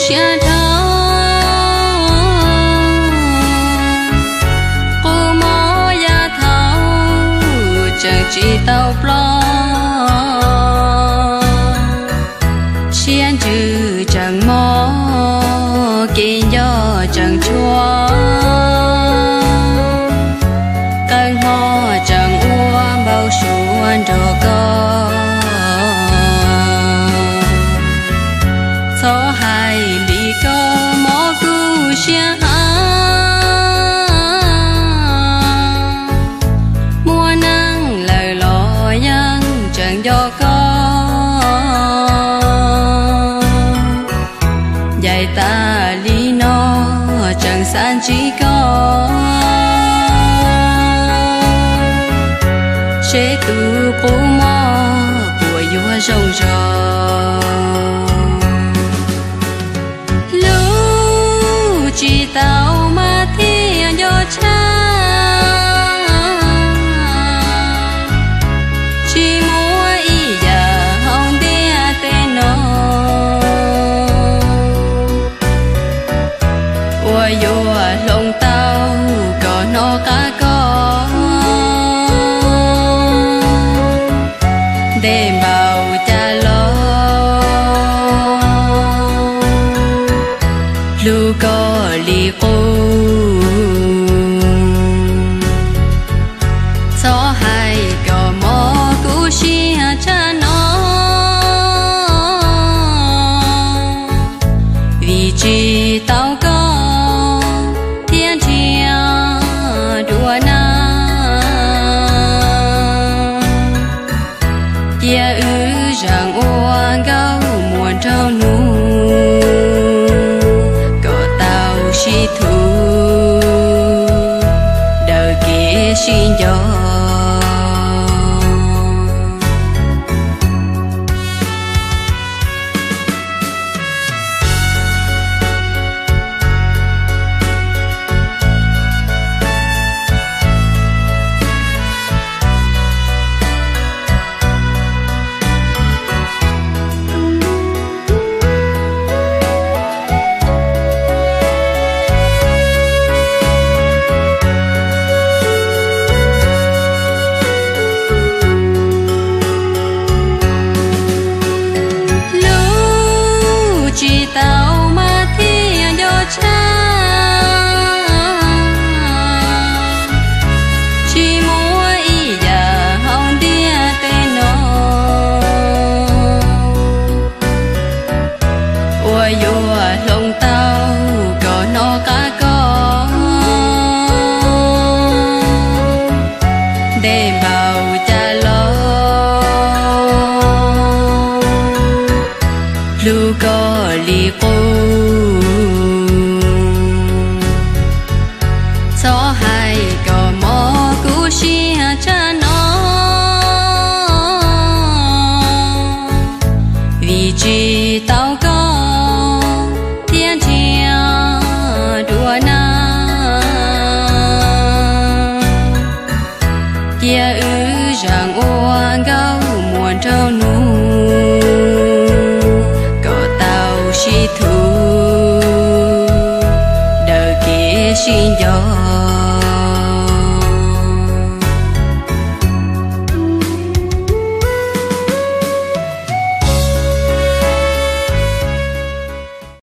siab dhau, qub mob yav thaum tseem tsis tau ploj, siab ntsws tseem mob, kev nco tseem tshuav, qee hmo tseem ua npau suav nrog koj. Txhob hais li ko, mob kuv siab heev, muaj neeg lawm los yeej tseem nco koj. Ncaim tas li no tseem xav ntsib koj, seb tus qub mob puas yuav zoo zog. Hlub tsis tau mas thiaj nco tshaj, tsis muaj ib yam hauv ntiaj teb no uas yuav hloov tau kom hnov qab koj. Ntev npaum cas los hlub koj li qub, txhob hais kom mob kuv siab tshaj no. Vim tsis tau koj thiab nrhiav dua neeg, cia wb zeem ua nkauj muam nraug nus, kom tau sib thum daws kev sib nco. Hlub tsis tau mas thiaj nco tshaj, tsis muaj ib yam hauv ntiaj teb no uas yuav hloov tau kom hnov qab koj. Ntev npaum cas los hlub koj li qub, txhob hais kom mob kuv siab tshaj no. Vim tsis tau koj thiab nrhiav dua neeg,